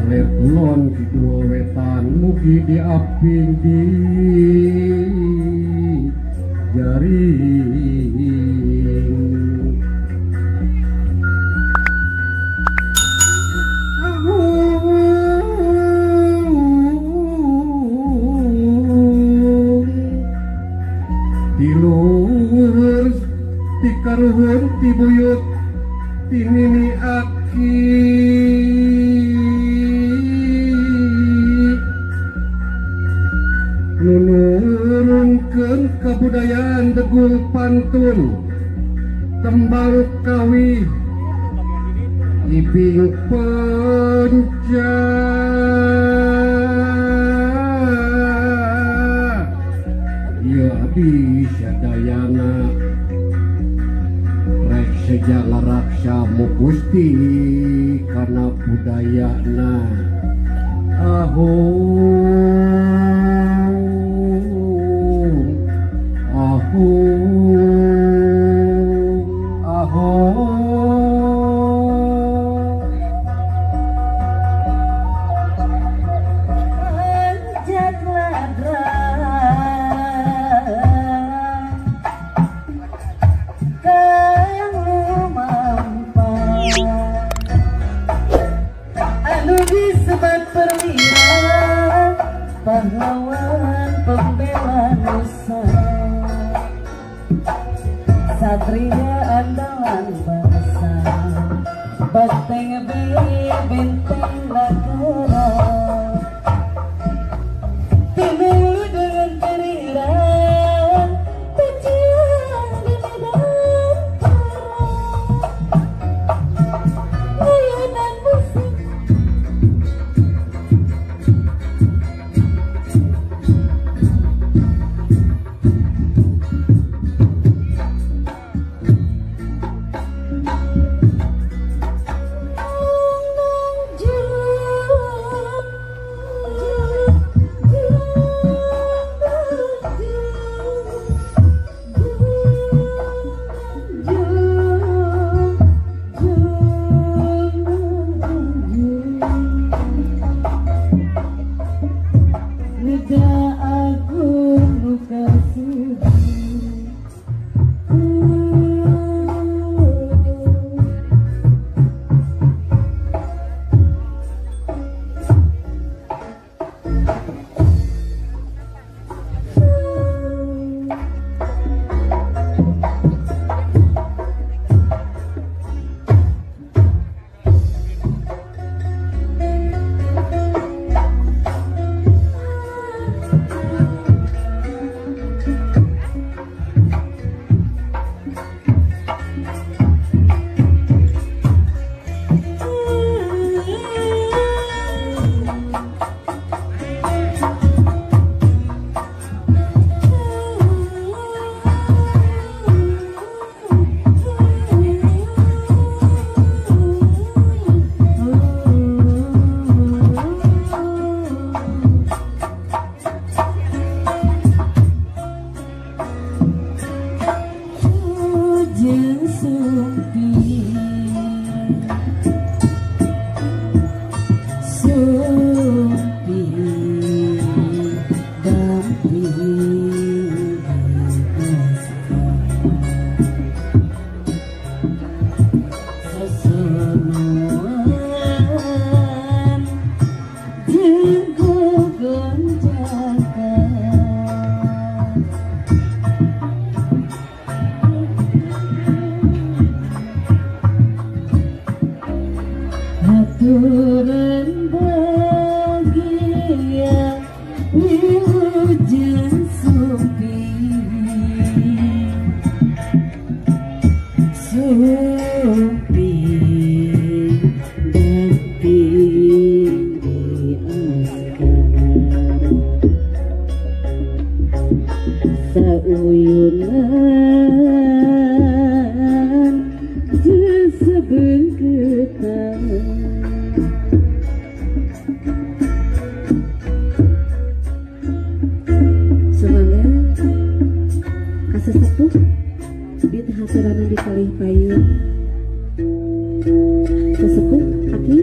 Kaler kulon kidul wetan mugi diaping di jaring. Tiluhur ti karuhun ti buyut ti nini aki nunurunkeun kabudayaan degul pantun tembang kawi ibing penca ya abdi sadayana rek sejala raksa mugusti kana budayana ahung ahung ahung. Pahlawan pembela nusa, satria andalan bangsa, benteng benteng negara, timur dengan keriran, pejuang di medan perang, layanan musik. Aturan bahagia wilujeng sumpi sumpi damping di askara sauyunan jeung sebengketan. Semoga kasesepuh di haturana di kalih payun sesepuh aki.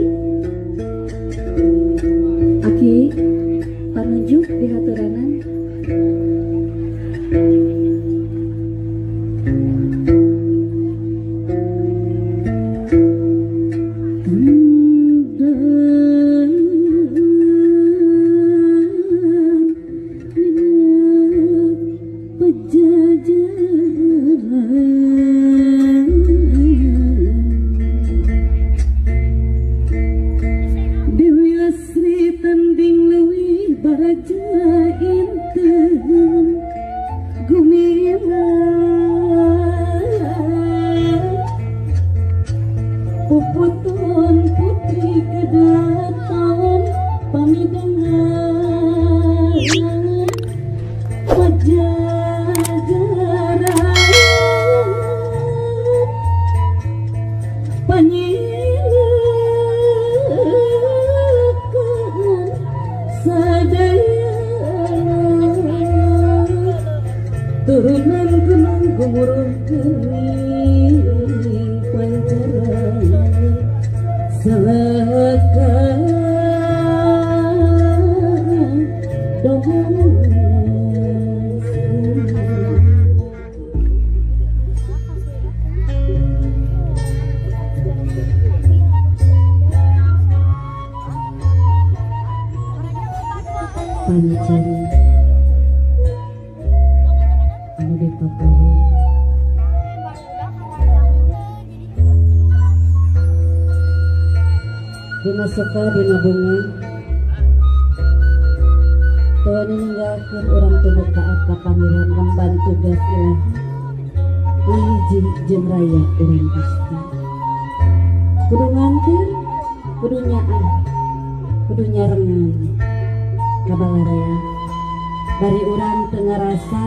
Baraja inten gumilang puputun putri kedaton pamidangan Pajajaran panyilekan sadaya turunan gunung gumuruh geuning pancaran salakan dongan pancen anu dipapahun dina suka dina bunga teu ninggalkeun urang tunduk taat ka Pangeran ngemban tugas ilahi ngahiji jeung raya urang Gusti. Kudu ngantir, kudu nyaah, kudu nyarengan kabalarea bari urang teu ngarasa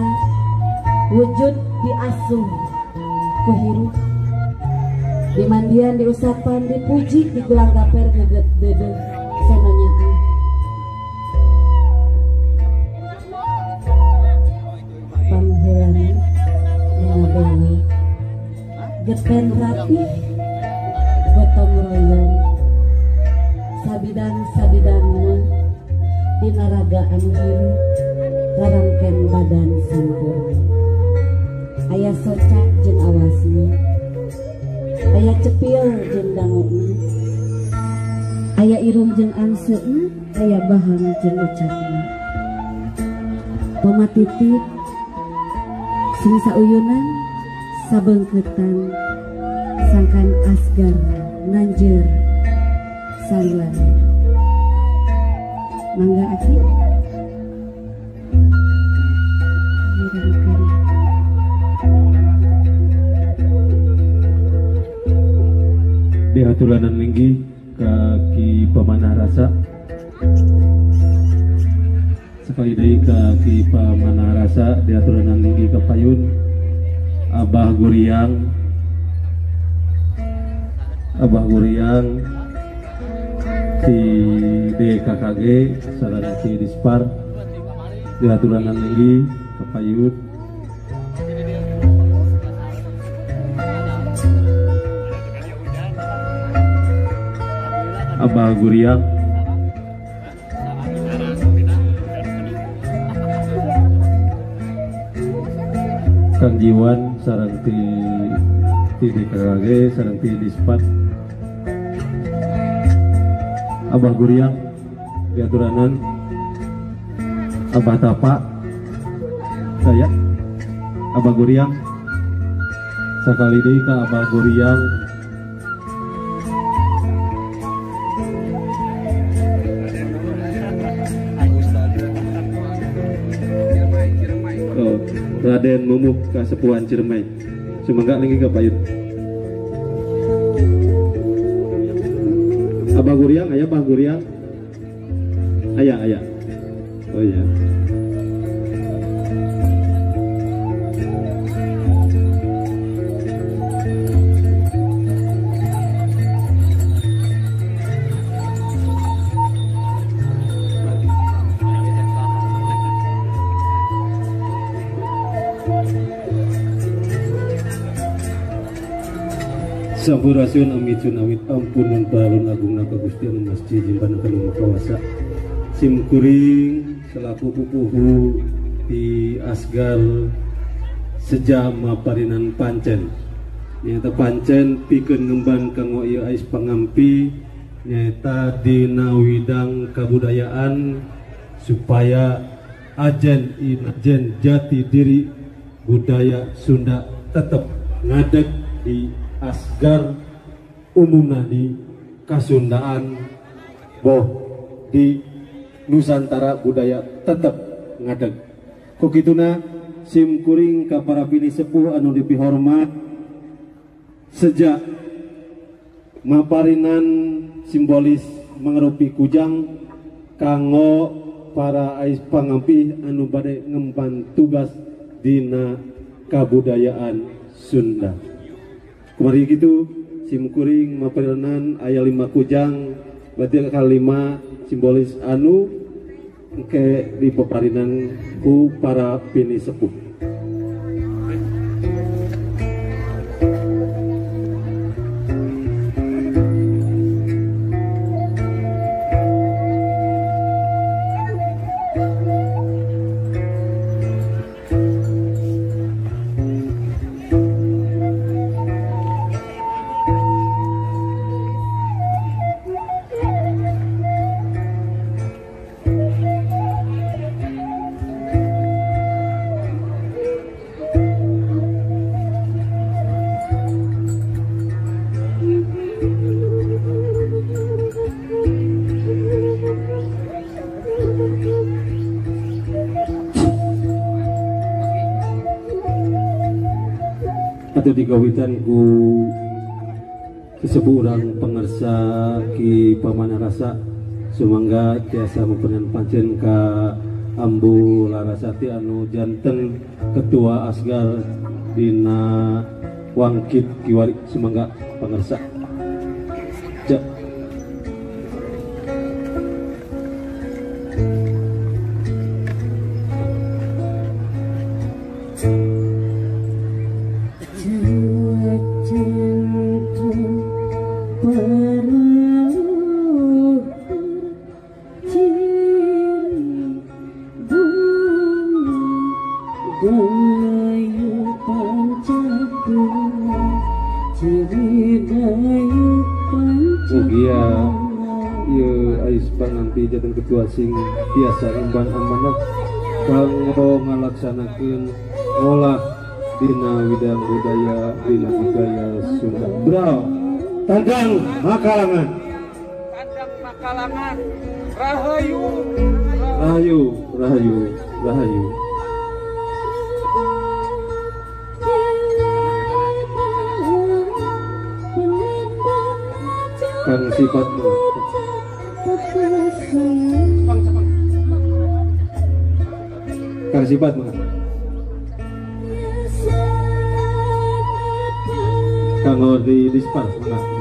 wujud diasuh ku hirup dimandian diusapan dipuji digulang gaper geget deudeuh sono nyaah. Pangheulana ngabela geten rapih gotong royong sabidang sabidangna dina raga anu hirup rarangken badan sampurna. Aya soca jeung awasna, aya cepil jeung danguna, aya irung jeung angseuna, aya bahang jeung ucapna. Pamatitip sing sauyunan sabeungkeutan sangkan asgar nanjer salilana. Mangga aki mirengkeun. Diaturanan linggih ka Ki Pamanah Rasa. Sekali deui ka Ki Pamanah Rasa diaturanan linggih ka payun Abah Guriang. Abah Guriang di DKKG sareng Ki Dispar diaturanan linggih ka payun. Abah Guriang Kang Jiwan sareng ti DKKG sareng ti Dispat. Abah Guriang diaturanan Abah Tapa saya Abah Guriang sakali deui ka Abah Guriang. Raden Mumuk Kasepuhan Ciremai. Sumangga linggih ka payun. Abah Guriang aya Abah Guriang. Aya aya. Oh iya. Sampurasun amicun awit ampun nun paralun agung na kagustian masjid jimpan kanu kawasa simkuring selaku pupuhu di Asgar sejama parinan pancen nyata pancen pikeun ngemban kanggo ieu ais pangampi nyaeta dina widang kabudayaan supaya ajen inajen jati diri budaya Sunda tetep ngadeg di Asgar umumna di Kasundaan boh di Nusantara budaya tetep ngadeg. Ku kituna sim kuring ka para pini sepuh anu dipihormat sejak maparinan simbolis mangarupi kujang kanggo para ais pangampih anu bade ngemban tugas dina kabudayaan Sunda. Kumari kitu sim kuring maparinan aya 5 kujang berarti kalima simbolis anu ke di peparinan ku para pini sepuh. Atau digawitan ku sesepuh urang pengersa Ki Pamanah Rasa sumangga tiasa mempernan pancen ka Ambu Larasati anu janten ketua Asgar dina Wangkit Kiwari sumangga pengersa. Ja. Mugia ieu ais panganti janten ketua sing tiasa ngemban amanah kanggo ngalaksanakeun ngolah dina widang budaya dina budaya Sunda. Bro, tandang makalangan. Tandang makalangan. Rahayu. Rahayu, rahayu, rahayu. Kang sifat Kang sifat mah Kang di dispar mah.